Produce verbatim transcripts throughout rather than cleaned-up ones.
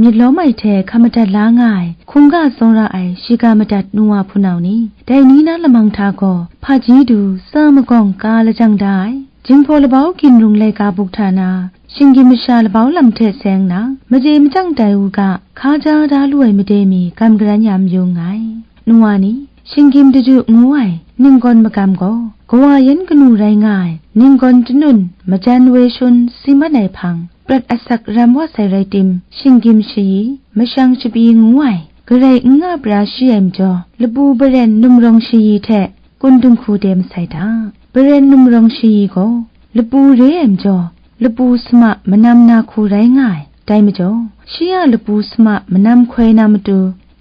myit lawm ai hte hkam madat la nga ai, hkungga tsawra ai shiga madat nu wa hpunau ni, dai ni na lamang hta gaw hpaji du tsa magawng ka lajang da ai, Jinghpaw labau ginrung laika buk hta na, shinggyim masha labau lam hte seng na, maje machyang tai u ga, hkaja da lu ai made mi gam garan ya mayu nngai. Nu wa ni, shinggyim daju ngu ai ninggawn magam gaw, kawa yan kanu rai nga ai ninggawn janun majan woi shun si mat ai hpang, prat asak ram wa sai rai tim, shinggyim shayi, mashang shabi ngu ai, garai n nga pra shi ai majaw, lapu baren num rawng shayi hte, kun dinghku de masai hta, baren num rawng shayi gaw, lapu re ai majaw, lapu sama manam na hku rai nga ai. Dai majaw, shi a lapu sama manam hkoi na matu,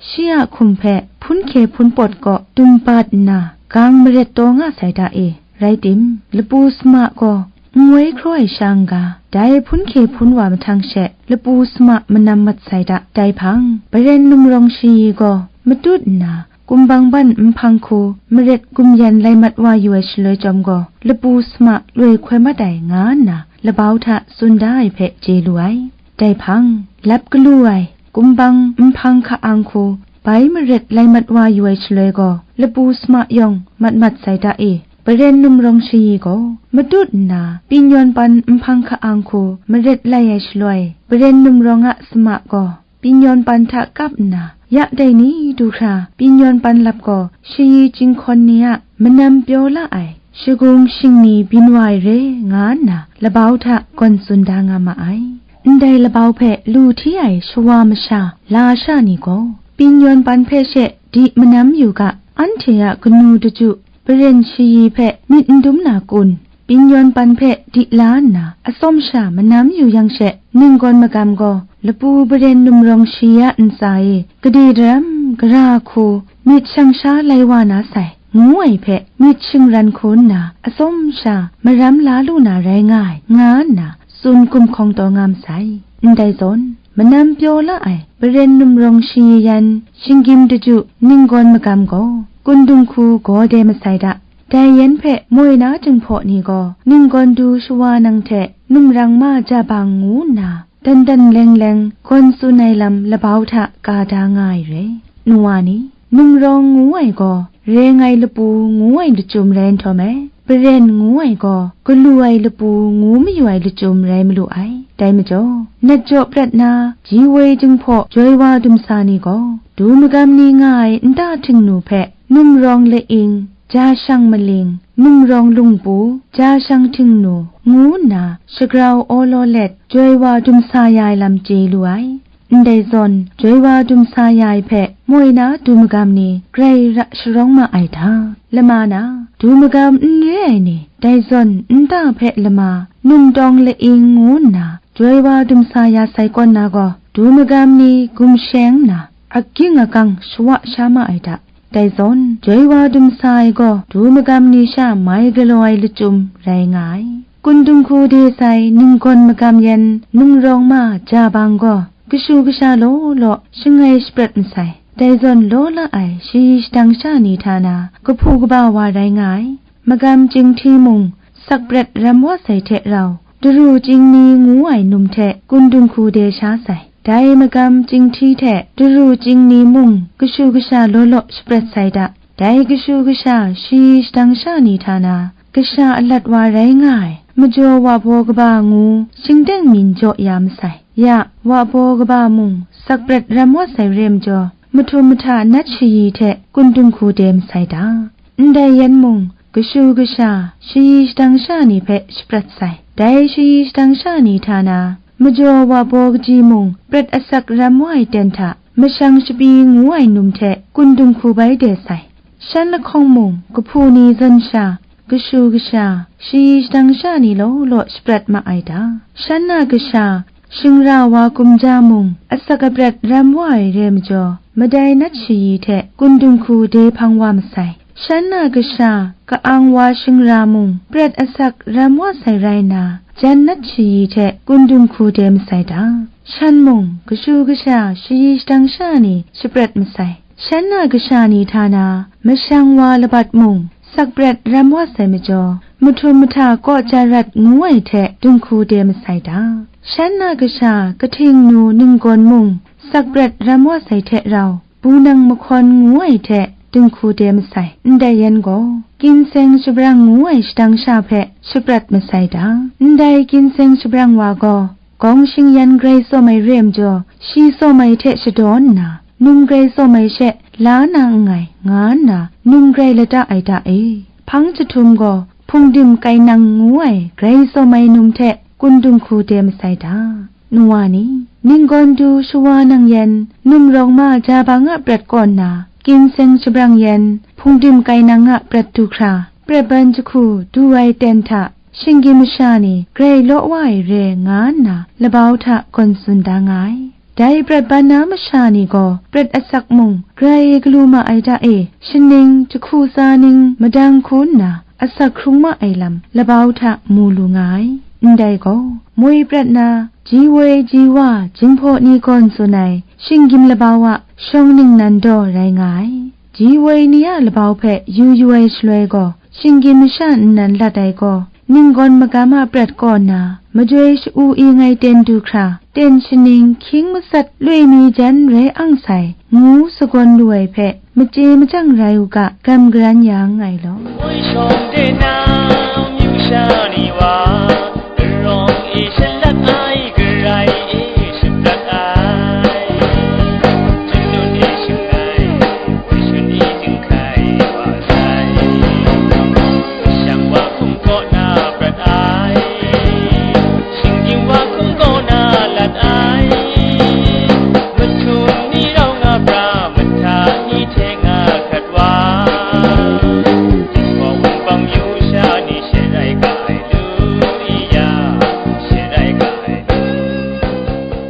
shi a hkum hpe hpun hkye hpun pawt kaw tum bat nna, gang maret taw nga sai hta e. Rai tim, lapu sama gaw n woi hkraw ai sha n-ga, dai hpun hkye hpun wa mahtang she, lapu sama manam mat sai hta. Dai hpang, baren num rawng shayi gaw matut nna, kumbang ban nhpang hku maret gumyan lai mat wa yu ai shaloi chyawm gaw, lapu sama loi hkoi mat ai, nga nna labau hta tsun da ai hpe chye lu ai. Dai hpang, lap galu ai, kumbang nhpang hka-ang hku bai maret lai mat wa yu ai shaloi gaw, lapu sama yawng mat mat sai hta e. Baren num rawng shayi gaw matut nna, pyin yawn pan nhpang hka-ang hku maret lai ai shaloi, baren num rawng a sama gaw, pyin yawn pan hta kap nna, ya dai ni du hkra pyin yawn pan lap gaw, shayi chyinghkawn ni a manam pyaw la ai shagung shingni byin wa ai re, nga nna labau hta gawn tsun da nga ma ai. Ndai labau hpe lu hti ai shawa masha, lasha ni gaw, pyin yawn pan hpe she di manam yu ga, anhte a kanu daju, baren shayi hpe myit n dum na kun, pyin yawn pan hpe di la nna, atsawm sha manam yu yang she, ninggawn magam gaw, lapu baren num rawng shayi a ntsa e, gade daram gara hku myit shang sha lai wa na sai, ngu ai hpe myit shingran hku nna, atsawm sha maram la lu na rai nga ai, nga nna tsun gumhkawng taw nga masai. Ndai zawn, manam pyaw la ai, baren num rawng shayi yan, shinggyim daju, ninggawn magam gaw, kun dinghku gaw de masai hta. Dai yan hpe moi na Jinghpaw ni gaw, ninggawn du shawa nang hte, num rang ma ja bang ngu nna, dan dan leng leng gawn tsun ai lam labau hta ka da nga ai re. Nu wa ni, num rawng ngu ai gaw, reng ai lapu ngu ai lachyum rai nhtawm e, baren ngu ai gaw, galu ai lapu ngu mayu ai lachyum rai malu ai. Dai majaw, nat jaw prat na, ji woi Jinghpaw joi wa dumsa ni gaw, du magam ni nga ai nta htingnu hpe, num rawng laing, ja shang maling, num rawng lungpu, ja shang htingnu, ngu nna shagrau awlaw let, joi wa dumsa ya ai lam chye lu ai. Ndai zawn, joi wa dumsa ya ai hpe moi na du magam ni grai ra sharawng ma ai hta? Lama na, du magam n re ai ni, dai zawn nta hpe lama, num tawng laing ngu nna, joi wa dumsa ya sai kawn na gaw, du magam ni gumsheng nna, aging agang shawa sha ma ai hta? Dai zawn, joi wa dumsa ai gaw, du magam ni sha mai galaw ai lachyum rai nga ai. Kun dinghku de sai ninggawn magam yan num rawng ma ja bang gaw, kashu kasha law law shangai shaprat masai. Dai zawn law la ai shayi shadang sha ni hta na, kahpu kaba wa rai nga ai. Magam chyinghti mung, sakpret ram wa sai hte rau, daru chying ni ngu ai num hte kun dinghku de sha sai. Dai magam chyinghti hte daru chying ni mung, kashu kasha law law shaprat sai hta. Dai kashu kasha shayi shadang sha ni hta na, kasha alat wa rai nga ai, majaw wa baw kaba ngu, shingteng myin jaw ya masai. Ya, wa baw kaba mung, sakpret ram wa sai re majaw, mahtum mahta nat shayi hte kun dinghku de masai hta? Ndai yan mung, kashu kasha, shayi shadang sha ni hpe shaprat sai. Dai shayi shadang sha ni hta na, majaw wa baw kaji mung, prat asak ram wa ai ten hta, mashang shabi ngu ai num hte kun dinghku bai de sai. Shan lahkawng mung, kahpu ni zawn sha, kashu kasha, shayi shadang sha ni law law shaprat ma ai ta? Shan a kasha, shingra wa kumja mung, asak aprat ram wa ai re majaw, madai nat shayi hte kun dinghku de hpang wa masai. Shan a kasha, ka-ang wa shingra mung, prat asak ram wa sai rai nna, jan nat shayi hte kun dinghku de masai ta? Shan mung, kashu kasha, shayi shadang sha ni shaprat masai. Shan a kasha ni hta na, mashang wa labat mung, sakpret ram wa sai majaw, mahtum mahta kaw ja rat ngu ai hte dinghku de masai ta? Shan a kasha kahting nu ninggawn mung, sakpret ram wa sai hte rau, bu nang mahkawn ngu ai hte dinghku de masai. Ndai yan gaw, ginseng shabrang ngu ai shadang sha hpe shaprat masai ta? Ndai ginseng shabrang wa gaw, gawng shingyan grai tsawm ai re ai majaw, shi tsawm ai hte shadaw nna, num grai tsawm ai she la na nngai, nga nna num grai lata ai ta e? Hpang jahtum gaw, hpungdim kainang ngu ai grai tsawm ai num hte kun dinghku de masai ta? Nwa ni, ninggawn du shawa nang yan, num rawng ma ja bang a prat kaw nna, ginseng shabrang yan, hpungdim kainang a prat du hkra, prat ban jahku du ai ten hta, shinggyim masha ni grai law wa ai re nga nna, labau hta gawn tsun da nga ai. Dai prat ban na masha ni gaw, prat asak mung grai galu ma ai ta e, shaning jahku tsa ning madang hku nna, asak hkrung ma ai lam labau hta mu lu nga ai. Ndai gaw, moi prat na, ji woi ji wa, jinghpaw ni gawn tsun ai, shinggyim labau a shawng ningnan daw rai nga ai. Ji woi ni a labau hpe yu yu ai shaloi gaw, shinggyim masha nnan lat ai gaw, ninggawn magam a prat kaw nna, majoi sha-u i ngai ten du hkra, ten shaning hkying matsat loi mi jan rai ang sai, ngu sagawn lu ai hpe, machye machyang rai u ga, gam garan ya nngai law. Woi shawng de na, amyu sha ni wa, arawng e shalat ai, garai e shaprat ai, janun e shangai, woi shun e dinghkai wa sai. Mashang wa hkum kaw na prat ai, shinggyim wa hkum kaw na lat ai, mahtum ni rau nga pra, mahta ni hte nga hkrat wa, dinghpaw wunpawng yu